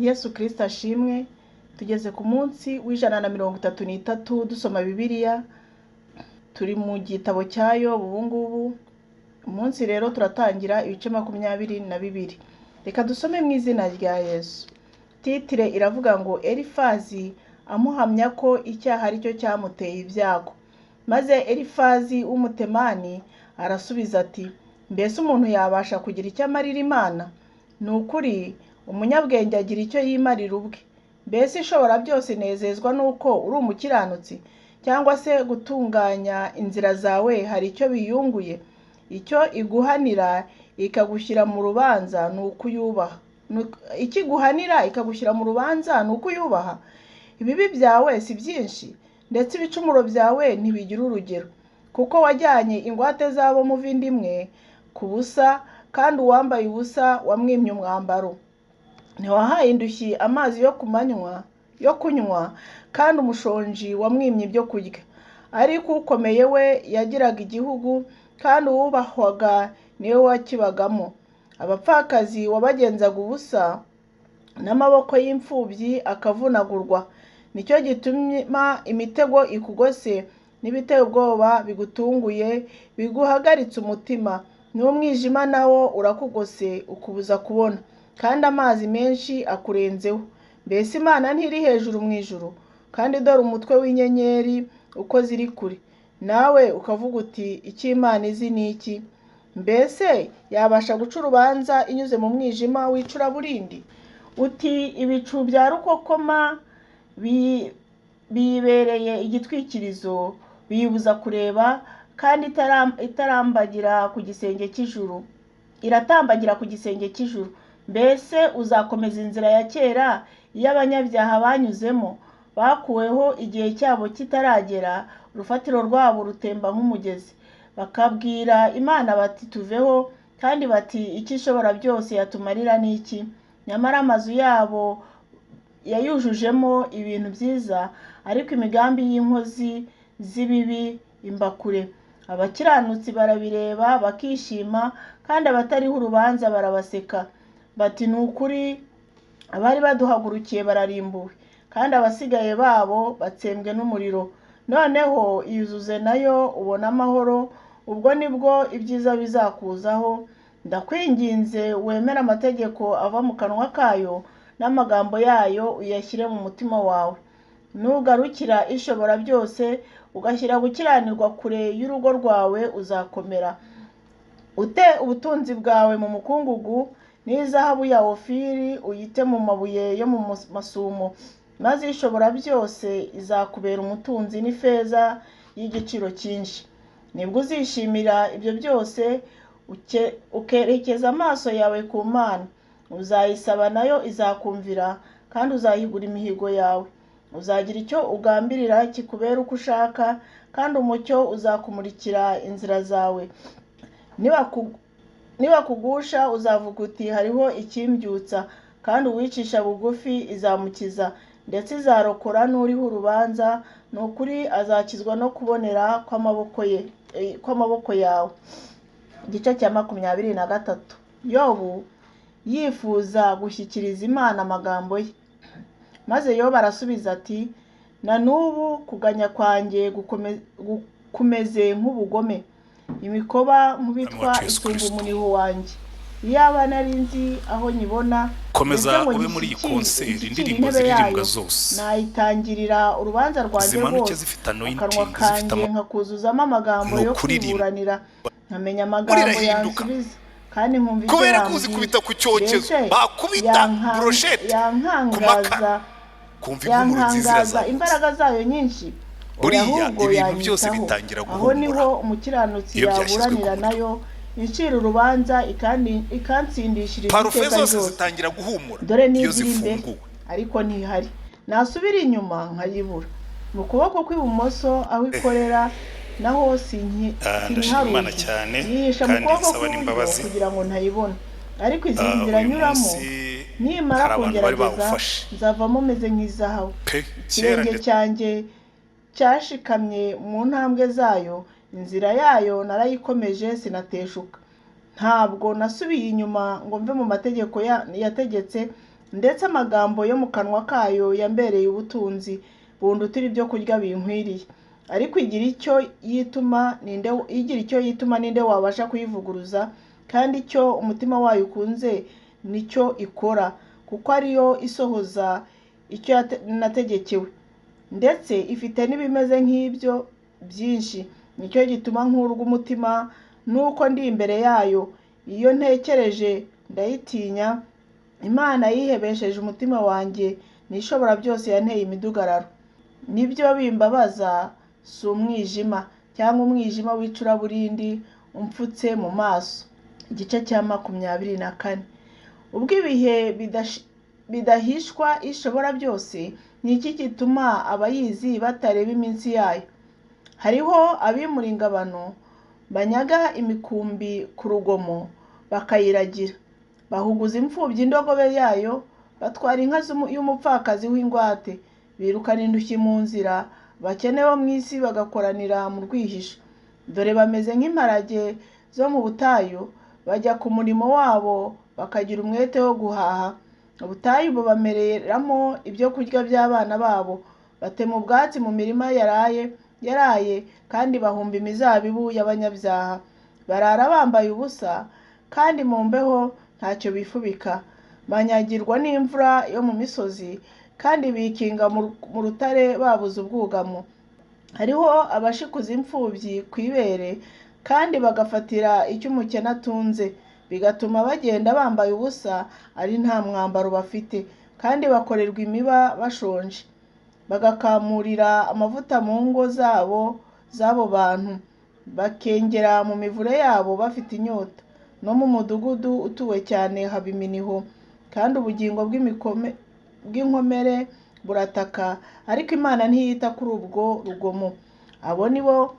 Yesu Kristo ashimwe. Tugeze ku munsi wa 133 dusoma Bibiliya, turi mu gitabo cya Yobu ubu ngubu. Umunsi rero turatangira ibice 22. Reka dusome mu izina rya Yesu. Titre iravuga ngo Elifazi amuhamya ko icyaha ari cyo cyamuteye ibyago. Maze Elifazi w'Umutemani arasubiza ati: "Mbese umuntu yabasha kugira icyo amarira Imana? Ni ukuri umunyabwenge agira icyo yimarira ubwe. Mbese ishobora byose inezezwa n'uko uri umukiranutsi, cyangwa se gutunganya inzira zawe hari icyo biyunguye? Icyo iguhanira ikagushyira mu rubanza ni ukuyubaha. Icyo iguhanira ikagushyira mu rubanza ni ukuyubaha. Ibibi byawe si byinshi, ndetse ibicumuro byawe ntibigira urugero, kuko wajyanye ingwate z'abo muvandimwe ku busa, kandi uwambaye ubusa wamwimye umwambaro. Ntiwahaye indushyi amazi yo ku manywa yo kunywa, kandi umushonji wamwimye ibyo kurya. Ariko ukomeye we yagiraga igihugu, kandi uwubahwaga niwe wakibagamo. Abapfakazi wabagenzaga ubusa, n'amaboko y'imfubyi akavunagurwa. Nicyo gituma imitego ikugose, n'ibiteye ubwoba bigutunguye, biguhagaritse umutima. N'umwijima nawo urakugose ukubuza kubona, kandi amazi menshi akurenzeho. Mbese Imana ntiri hejuru mu ijuru? Kandi dore umutwe w'inyenyeri uko ziri kure. Nawe ukavuga uti: 'Icyo Imana izi ni iki? Mbese yabasha guca urubanza inyuze mu mwijima w'icuraburindi?' Uti: 'Ibicu bya rukokoma biyibereye igitwikirizo, biyibuza kureba, kandi itarambagira ku gisenge cy'ijuru, iratambagira ku gisenge cy'ijuru. Mbese uzakomeza inzira ya kera, iyo abanyabyaha banyuzemo, bakuweho igihe cyabo kitaragera, urufatiro rwabo rutemba nk'umugezi, bakabwira Imana bati: 'Tuveho,' kandi bati: 'Icyo ishobora byose yatumarira ni iki?' Nyamara amazu yabo yayujujemo ibintu byiza, ariko imigambi y'inkozi z'ibibi imba kure. Abakiranutsi barabireba bakishima, kandi abatariho urubanza barabaseka bati: 'Ni ukuri abari baduhagurukiye bararimbuwe, kandi abasigaye babo batsembwe n'umuriro.' Noneho iyuzuze nayo ubone amahoro, ubwo nibwo ibyiza bizakuzaho. Ndakwinginze wemere amategeko ava mu kanwa kayo, n'amagambo yayo uyashyire mu mutima wawe. Nugarukira ishobora byose, ugashyira gukiranirwa kure y'urugo rwawe, uzakomera. Ute ubutunzi bwawe mu mukungugu, n'izahabu ya Ofiri uyite mu mabuye yo mu masumo, maze ishobora byose izakubera umutunzi n'ifeza y'igiciro cyinshi. Nibwo uzishimira ibyo byose, ukerekeza amaso yawe ku Mana. Uzayisaba nayo izakumvira, kandi uzahigura imihigo yawe. Uzagira icyo ugambirira kikubera uko ushaka, kandi umucyo uzakumurikira inzira zawe. Nibakugusha uzavuga uti: 'Hariho ikimbyutsa,' kandi uwicisha bugufi izamukiza, ndetse izarokora n'uriho urubanza. Ni ukuri azakizwa no kubonera kw'amaboko ye, kw'amaboko yawe." Igice cya 23. Yobu yifuza gushyikiriza Imana amagambo ye. Maze Yobu arasubiza ati: "Na n'ubu kuganya kwanjye kumeze nk'ubugome, imikoba nkubitwa Wacu Yesu isumba Kristo. umuniho wanjye. Iyaba nari nzi aho nyibona, Komeza ndetse ngo ube muri iyi konseri, nshyikire indirimbo intebe ziririmbwa yayo, zose nayitangirira urubanza rwanjye zimanuke rwose, zifite akanwa anointing, zifite kanjye ama nkakuzuzamo amagambo Ni yo ukuririmba. kwiburanira, nkamenya amagambo Irahinduka. yansubiza, kandi nkumva icyo Kubera ko yambwira. uzikubita ku cyokezo, Mbese bakubita brochette ku makara, yankangaza kumva impumuro nziza yankangaza irazamutse. imbaraga zayo nyinshi? Oya, Buriya ahubwo ibintu byose yanyitaho. bitangira Aho guhumura niho umukiranutsi iyo byashyizwe ku yaburanira muriro. nayo, incira urubanza ikansindishiriza Parufe iteka zose ryose. zitangira guhumura Dore iyo n'igira imbere, zifunguwe. ariko ntihari; nasubira inyuma nkayibura. Mu kuboko kw'ibumoso aho ikorera naho Ndashima Imana sinkiharuzi, cyane yihisha mu kandi kuboko nsaba kw'iburyo n'imbabazi. kugira ngo ntayibona. Ariko izi nzira Uyu nyuramo munsi nimara hari abantu bari kungerageza, bawufashe nzavamo meze nk'izahabu. pe kera. Ikirenge Ndetse cyanjye cyashikamye mu ntambwe zayo, inzira yayo narayikomeje sinateshuka. Ntabwo nasubiye inyuma ngo mve mu mategeko yategetse, Ndetse amagambo yo mu kanwa kayo yambereye ubutunzi, bundutira ibyo kurya binkwiriye. Ariko igira icyo yituma ninde, igira icyo yituma ninde wabasha kuyivuguruza? Kandi icyo umutima wayo ukunze nicyo ikora, kuko ariyo isohoza icyo nategekewe. Ndetse ifite n'ibimeze nk'ibyo byinshi. Nicyo gituma nkurwa umutima nuko ndi imbere yayo. Iyo ntekereje ndayitinya. Imana yihebesheje umutima wanjye, n'Ishobora byose yanteye imidugararo. Nibyo bimbabaza si umwijima, cyangwa umwijima w'icuraburindi umfutse mu maso. Igice cya 24. Ubwo ibihe bidahishwa Ishobora byose, ni iki gituma abayizi batareba iminsi yayo? Hariho abimura ingabano, banyaga imikumbi ku rugomo bakayiragira, bahuguza imfubyi indogobe yayo, batwara inka y'umupfakazi w'ingwate, birukana indushyi mu nzira, abakene bo mu isi bagakoranira mu rwihisho. Dore bameze nk'imparage zo mu butayu, bajya ku murimo wabo bakagira umwete wo guhaha. Ubutayu bubamereramo ibyo kurya by'abana babo, batema ubwatsi mu mirima yaraye, kandi bahumba imizabibu y'abanyabyaha. Barara bambaye ubusa, kandi mu mbeho ntacyo bifubika. Banyagirwa n'imvura yo mu misozi, kandi bikinga mu rutare babuze ubwugamo. Hariho abashikuza imfubyi ku ibere, kandi bagafatira icyo umukene atunze, bigatuma bagenda bambaye ubusa ari nta mwambaro bafite, kandi bakorerwa imiba bashonje, bagakamurira amavuta mu ngo zabo z'abo bantu, bakengera mu mivure yabo bafite inyota. No mu mudugudu utuwe cyane haba iminiho, kandi ubugingo bw'inkomere burataka, ariko Imana ntiyita kuri ubwo rugomo. Abo nibo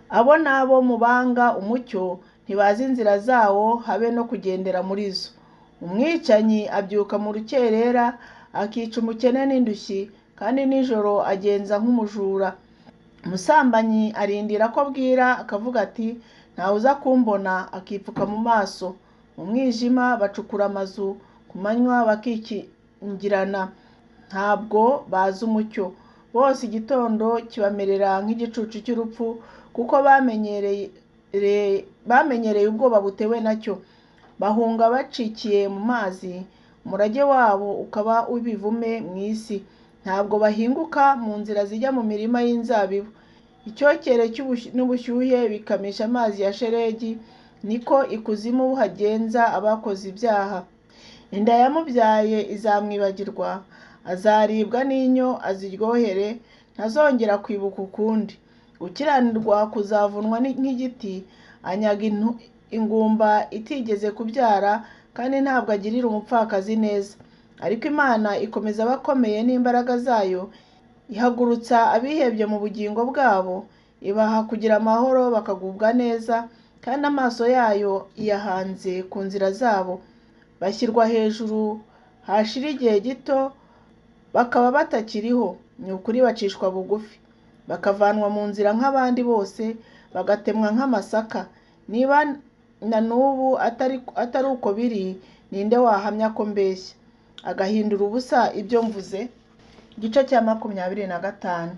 abo nabo mubanga umucyo, ntibazi inzira zawo habe no kugendera muri zo. Umwicanyi abyuka mu rukerera, akica umukene n'indushyi, kandi nijoro agenza nk'umujura. Umusambanyi arindira ko bwira, akavuga ati ntawe uza kumbona, akipfuka mu maso. Mu mwijima bacukura amazu, ku manywa bakikingirana, ntabwo bazi umucyo. Bose igitondo kibamerera nk'igicucu cy'urupfu, kuko bamenyereye ubwoba butewe nacyo. Bahunga bacikiye mu mazi, umurage wabo ukaba uw'ibivume mu isi. Ntabwo bahinguka mu nzira zijya mu mirima y'inzabibu. Icyokere n'ubushyuhe bikamisha amazi ya shelegi, niko ikuzimu hagenza abakoze ibyaha. Inda yamubyaye izamwibagirwa, azaribwa n'inyo aziryohere, ntazongera kwibuka ukundi. Gukiranirwa kuzavunwa nk'igiti, anyaga ingumba itigeze kubyara, kandi ntabwo agirira umupfakazi neza. Ariko Imana ikomeza abakomeye n'imbaraga zayo, ihagurutsa abihebye mu bugingo bwabo, ibaha kugira amahoro bakagubwa neza, kandi amaso yayo iyahanze ku nzira zabo. Bashyirwa hejuru hashira igihe gito bakaba batakiriho, ni ukuri bacishwa bugufi, bakavanwa mu nzira nk'abandi bose, bagatemwa nk'amasaka. Niba na n'ubu atari uko biri, ninde wahamya ko mbeshya, agahindura ubusa ibyo mvuze? Igice cya 25.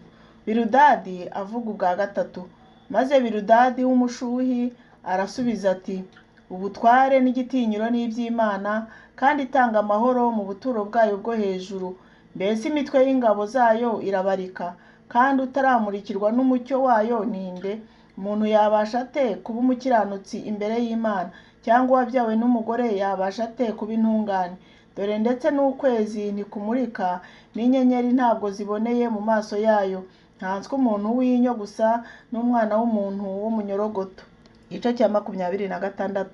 Biludadi avuga ubwa gatatu. Maze Biludadi w'umushuhi arasubiza ati ubutware n'igitinyiro ni iby'Imana, kandi itanga amahoro mu buturo bwayo bwo hejuru. Mbese imitwe y'ingabo zayo irabarika, kandi utaramurikirwa n'umucyo wayo ninde? Umuntu yabasha ate kuba umukiranutsi imbere y'Imana, cyangwa uwabyawe n'umugore yabasha ate kuba intungane? Dore ndetse n'ukwezi ntikumurika, n'inyenyeri ntabwo ziboneye mu maso yayo. Nkanswe umuntu w'inyo gusa, n'umwana w'umuntu w'umunyorogoto. Igice cya 26.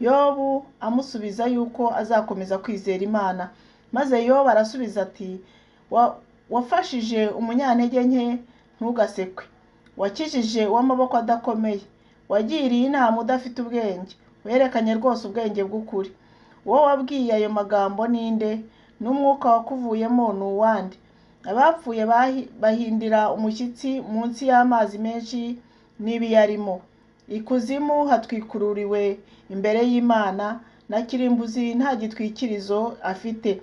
Yobu amusubiza yuko azakomeza kwizera Imana. Maze Yobu arasubiza ati wafashije umunyantege nke ntugasekwe, wakijije uw'amaboko adakomeye, wagiriye inama udafite ubwenge, werekanye rwose ubwenge bw'ukuri. Uwo wabwiye ayo magambo ninde? N'umwuka wakuvuyemo ni uwande? Abapfuye bahindira umushyitsi munsi y'amazi menshi n'ibiyarimo. Ikuzimu hatwikururiwe imbere y'Imana, na kirimbuzi nta gitwikirizo afite.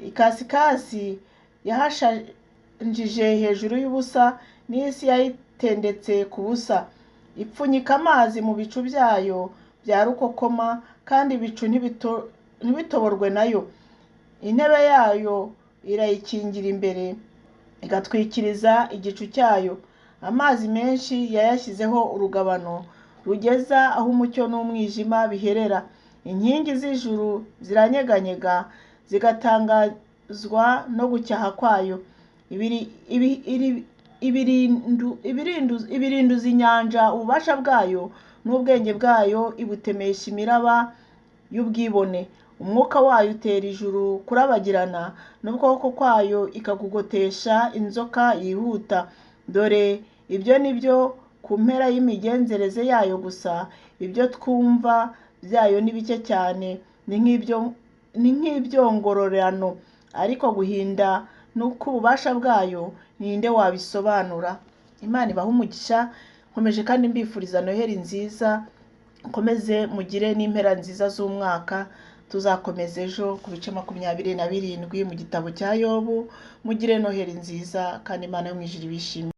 Ikasikasi yahashanjije hejuru y'ubusa, n'isi yayitendetse ku busa. Ipfunyika amazi mu bicu byayo bya rukokoma, kandi ibicu ntibitoborwe nayo. Intebe yayo irayikingira imbere, igatwikiriza igicu cyayo. Amazi menshi yayashyizeho urugabano rugeza aho umucyo n'umwijima biherera. Inkingi z'ijuru ziranyeganyega, zigatangazwa no gucyaha kwayo. Ibirinduza inyanja ububasha bwayo, n'ubwenge bwayo ibutemesha imiraba y'ubwibone. Umwuka wayo utera ijuru kurabagirana, n'ukuboko kwayo ikakugotesha inzoka yihuta. Dore ibyo ni byo ku mpera y'imigenzereze yayo gusa, ibyo twumva byayo ni bike cyane, ni nk'ibyongororano. Ariko guhinda n'uk'ububasha bwayo, ninde wabisobanura? Imana ibahe umugisha. Nkomeje kandi mbifuriza Noheli nziza, mukomeze mugire n'impera nziza z'umwaka. Tuzakomeza ejo ku bice 27 mu gitabo cya Yobu. Mugire Noheli nziza kandi Imana yo mu ijuru ibishimire.